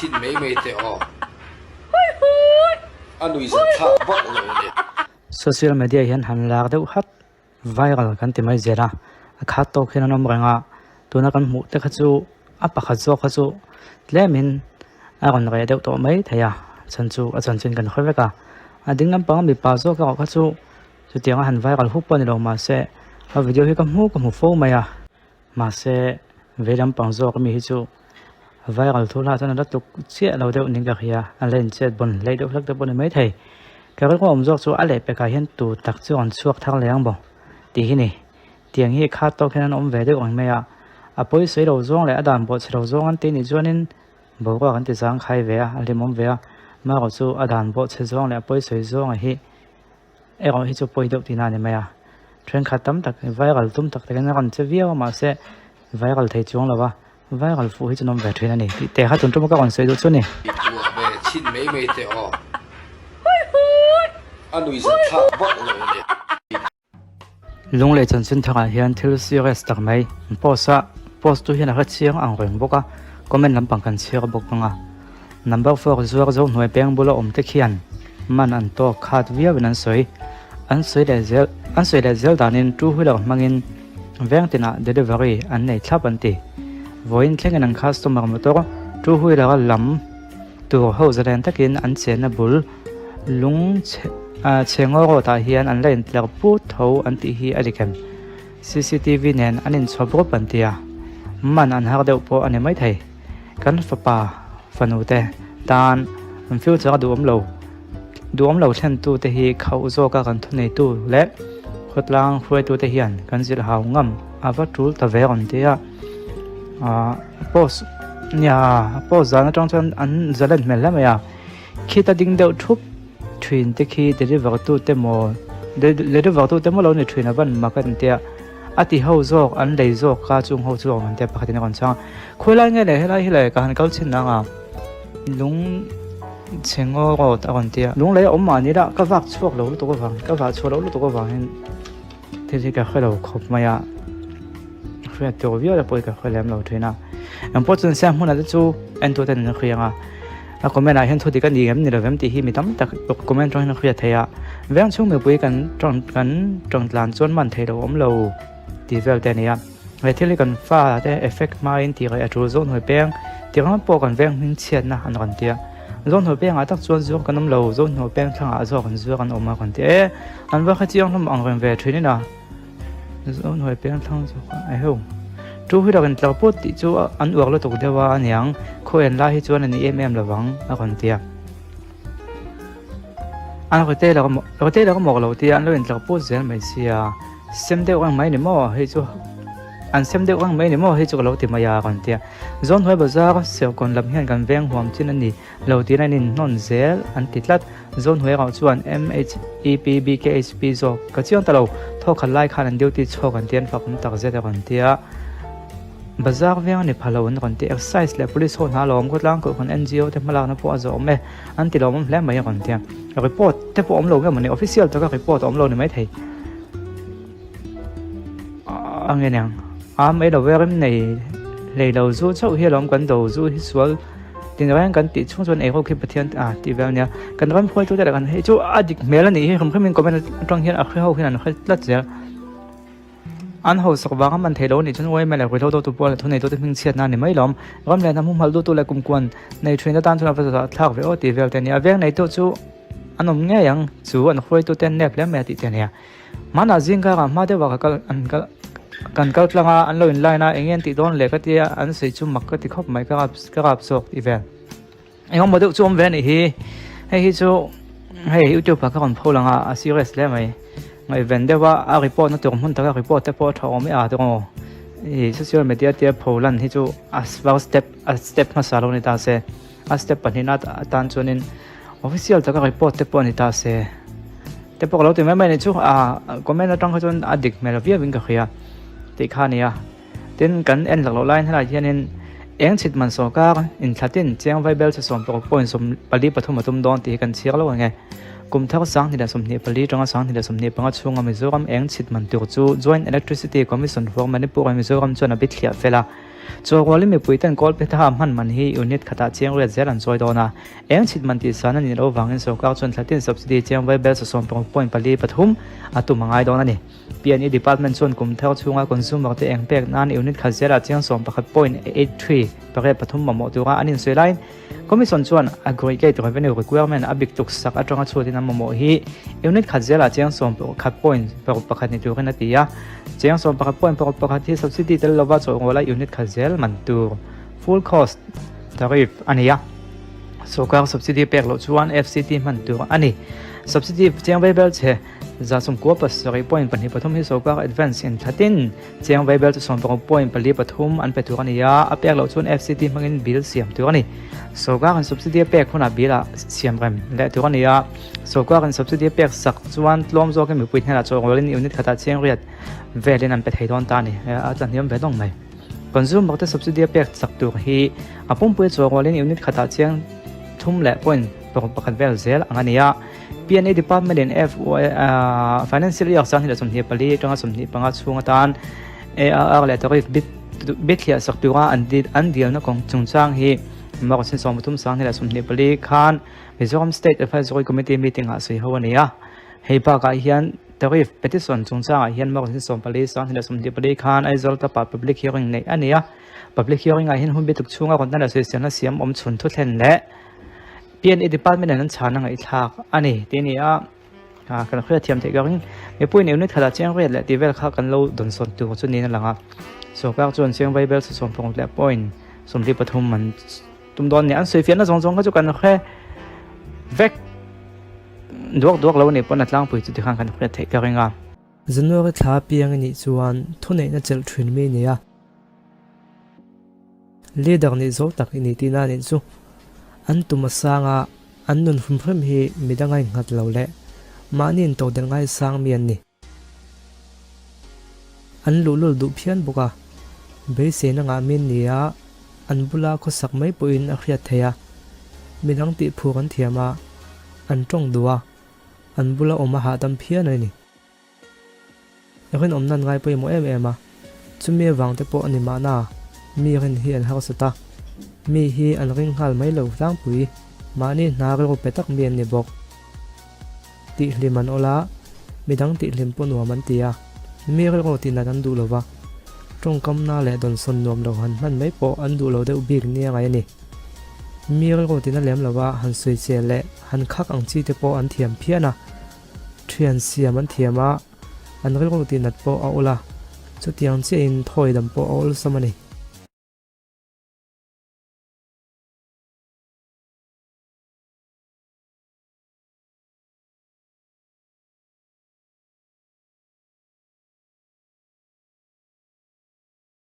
chhin mai mai teh aw. A nuihzat thlak vak lo a ni. Social media hian han lar deuh hat viral kan ti mai zel a, a khat tawk hian an awm reng a, tuna kan hmuh te kha chu a pakhat zawk kha chu tlemin a rawn reh deuh tawh mai thei a, chhan chu a chanchin kan hre vek a, a ding lampang mipa zawk erawh kha chu chutiang a han viral hup pawh a ni lo mahse a video hi ka hmu ka hmu fo mai a. Mahse, vei lampang zawk ami hi chu viral thu hlah chuan a la tluk chiah lo deuh niin ka hria, a la inchet bawn hlei deuh hlek te pawh a ni maithei. Ka rilru awm zawk chu a lehpekah hian tu tak chu an chhuak thar leh ang maw tih hi ni. Tiang hi khat tawk hian an awm ve deuh ang mai a, a pawisawi lo zawng leh a dan bawhchhe lo zawng an ti nih chuanin boruak an ti zangkhai ve a, a hlimawm ve a, marawh chu a dan bawhchhe zawng leh a pawisawi zawnga hi Erawh hi chu pawi deuh tihna a ni mai a, thenkhat tam tak viral tum tak takin a rawn che viau a mahse viral thei chuang lo va, viral fuh hi chu an awm ve thin a ni tih te kha tun tum ka rawn sawi duh chu a ni. I kuah ve chhin mai mai teh aw. A nuihzat thlak vak lo a ni. Lung leh chanchin tharah hian thil serious tak mai an post a, post tu hian a hre chiang ang reng bawk a, comment lampang kan chhiar bawk ang a. Number four zuar zo hnuai peng bula awm te khian man an tawk khat viauin an sawi. An sawi leh zel an sawi leh zel danin two wheeler hmangin veng tinah delivery an nei thlap an ti. Vawiin thlengin an customer motor two wheeler a lam tur ho zalen takin an chenna bul lung chhe chhengaw road ah hian an la intler put tho an tih hi a dik em? Cctv nen an inchhawp rup an ti a, man an har deuh pawh a ni maithei. Kan fapa fanu te tan an future a duhawm lo duhawm lo thlen tu te hi khauh zawk a kan thuneitu leh khawtlang hruaitu te hian kan zilh hau ngam a va tul ta ve rawn ti a ah post nia post zan atang chuan an zalen hmel hle mai a khita ding deuh thup thin te khi deliver tu te maw deliver tu te maw lo ni thin a van mak a ni tia. A ti ho zawk, an lei zawk kha chung ho chu a awm ang tia pakhatin a rawn chhang a. Khawi lai nge le helai hi le ka han kal chhin ang a, lung chhe ngaw rawt a rawn ti a. Lung lei a awm mahni la ka vak chhuak lo lutuk avang, ka vah chhuah loh lutuk avangin thil hi ka hre lo khawp mai a, hriat tur viau te pawh hi ka hre lem lo thin a. Engpawh chuan siam hmunah te chu entu ten an hria ang a. A comment ah hian thu dik a ni em ni lovem tih hi mi tam tak comment atang hian a hriat theih a, veng chhung mipui kan tawng kan tawng tlan chuan man theih loh a awm lo tih vel te a ni a, he thil hi kan fa te effect hmain tih reh a tul zawn hawi peng tih ringawt pawh kan veng hming chhiatna an rawn ti a, zawn hawi pengah tak chuan zuar kan awm lo, zawn hawi peng thlangah zawk an zuar an awm a kan ti e, an va khachiang hlawm ang reng ve thin in a. Zawn huai peng thlang zawk a eheu. Two wheeler in tlar pawt tih chu an uar lutuk deuh a aniang khaw en lai hi chuan a ni em em lovang a rawn ti a. An retailer retailer a mawk lo tia an lo in tlar pawt zel mai sia sem deuh reng mai ni maw hei chu an sem deuh reng mai ni maw hei chu ka lo ti mai a a rawn ti a. Zawn huai bazar Serkawn lam hian kan veng huam chin a ni. Lo tiin an inhnawn zel an ti tlat. Zawnhnuai erawh chuan MHEPBKHP zawk ka chiang ta lo. Thawk khat lai khan an duty chhuak an ti an fak awm tak zet a rawn ti a. Bazar veng a ni pha lo an rawn ti. Excise leh Police ho hna lo awm khawtlang kohhran NGO te hmalakna pawh a zawh awm e an ti lawmawm hle mai a rawn ti a. Report te pawh awm lo nge mawni official taka report a awm lo ni maithei. A nge niang a mai lo ve rem nei hlei lo zu chauh hi alawm kan do zu hi sual tin reng kan tih chhung chuan ei ho khi Pathian a tih vel ania kan ram hruaitu te leh kan hei chu a dik hmel a nih hi hrim hrim in comment atang hian a hre ho hian an hre tlat zel an hausak vanga man theih lo a nih chuan uaima leh ruihhlo dawtu pawh leh thuneitu te hming chhiatna a ni mai lawm ram leh hnam humhalh duhtu leh kumkuan nei thin atan chuan a va zahthlak ve aw tih vel te a ni a veng neitu chu an awm ngei ang chu an hruaitu te an nep hle mai a tih te a nia. Hmanah zing karah hma deuhah ka kal an kal kan kal tlang a an lo in line a eng nge an tih dawn le ka tia an sawi chu mak ka ti khawp mai ka rap ka rap zawk tih vel engemaw deuh chu awm ve a nih hi hei hi chu hei youtube ah ka rawn pho lang a a serious hle mai ngaihven deuh a a report na tur hmun taka report te pawh a tha awm e a tiraw ih social media tia pho lan hi chu a first step a step hmasa lo ni ta se a step pahnihna atan chuanin official taka report te pawh a ni ta se. Te pawh ka lo ti mai mai a nih chu ah comment atang kha chuan a dik hmel viau in ka hria tih kha a ni a tin kan en lak loh laiin helaiah hianin eng chhit man sawrkar inthlatin chiang vai bel che 16 point 44 pathum a tum dawn tih hi kan chhiar lo ang e kum thar 2024 atanga 2025 chhunga Mizoram eng chhit man tur chu Joint Electricity Commission for Manipur and Mizoram chuan a bithliah fel a. Chawlrualin mipuiten Kawlphetha hman man hi unit khatah chiang riat zel an chawi dawn a. Eng chhit man tih san a nih loh vangin sorkar chuan thlatin subsidy chiang vaibel 16 point pali pathum a tum a ngai dawn a ni. PNE department chuan kum thar chhunga consumer te eng pek nan unit khat zelah chiang sawmpakhat point eight three pariat pathum mamawh tura an insawi laiin Commission chuan aggregate revenue requirement a bik tuk sak atanga chhuatin an mamawh hi unit khat zelah chiang 11 point paruk pakhat ni turin a ti a. Chiang 11 point paruk pakhat hi subsidy tel lova chawlngawla unit khat zel man tur full cost tariff a ni a. Sorkar subsidy pek loh chuan FCT hman tur a ni. Subsidy chiang vaibel che 97 point pahnih pathum hi sorkar advance in thlatin Chiang vaibel chu 16 point pali pathum an pe tur a ni a, a pek loh chuan FCT hmangin bill siam tur a ni. Sorkarin subsidy a pek hunah bill ah siam rem leh tur a ni a, sorkarin subsidy a pek sak chuan tlawm zawkin mipui hnenah chawngawlin unit khatah chiang riat velin an pe thei dawn ta a ni. A tla hniam ve dawng mai. Consumer te subsidy a pek sak tur hi a pumpui chawngawlin unit khatah chiang thum leh point paruk pakhat vel zel ang a ni a. PNA Department in FY Financial Year 2024 atanga 25 chhung atan ARR leh Tariff bit bithliah sak tura an an dilna kawng chungchang hi March ni 33 2024 khan Mizoram State Advisory Committee meeting ah sawi ho a ni a. Hei bakah hian Tariff Petition chungchangah hian March ni 14 2024 khan Aizawl Club-ah Public Hearing neih a ni a. Public Hearing ah hian hun bituk chhunga rawnna leh sawiselna siam awm chhun thuthlen leh PNA department in an chhan a ngaihthlak a ni tih a ni a, kan hriat thiam theih ka ring. Mipuiin unit khatah chiang riat leh tih vel kha kan lo dawnsawn tur chu niin a lang a, sorkar chuan chiang vaibel 16 leh point 23 an tum dawn a ni. An sawifiahna zawng zawng kha chu kan hre vek duak duak lo a nih pawn a tlangpui chu tikhan kan hriat theih ka ring a. January thla piang i nih chuan thuneihna chelh thin mi a ni a. Leader nih zo tak i ni tihna nih chu an tum a sang a, an nun hrim hrim hi midang a innghat lo leh mahni intodelh ngai sang mi an ni. An luhlul duh phian bawk a, beiseina ngah min ni a, an bula khawsak mai pawhin a hriat theih a, midang tih phur an thiam a, an tawng duh a, an bula awm a hahdam phian a ni. Rinawmna an ngai pawimawh em em a, chumi avang te pawh a ni mahna, mi rin hi an harsat a, mi hi an ring nghal mai lo tlangpui, mahni hna rilru pe tak mi an ni bawk. Tihhlim an awl a, midang tihhlim pawh nuam an ti a, mi rilru tihnat an duh lo va, tawngkamna leh dawnsawn nuam lo han hman mai pawh an duh lo deuh bik nia ngai a ni. Mi rilru tina lem lova han sawi che leh han khak ang chi te pawh an thiam phian a, Thian siam an thiam a, an rilru tih nat pawh a awl a, chutiang chiahin thawi dam pawh a awlsam a ni.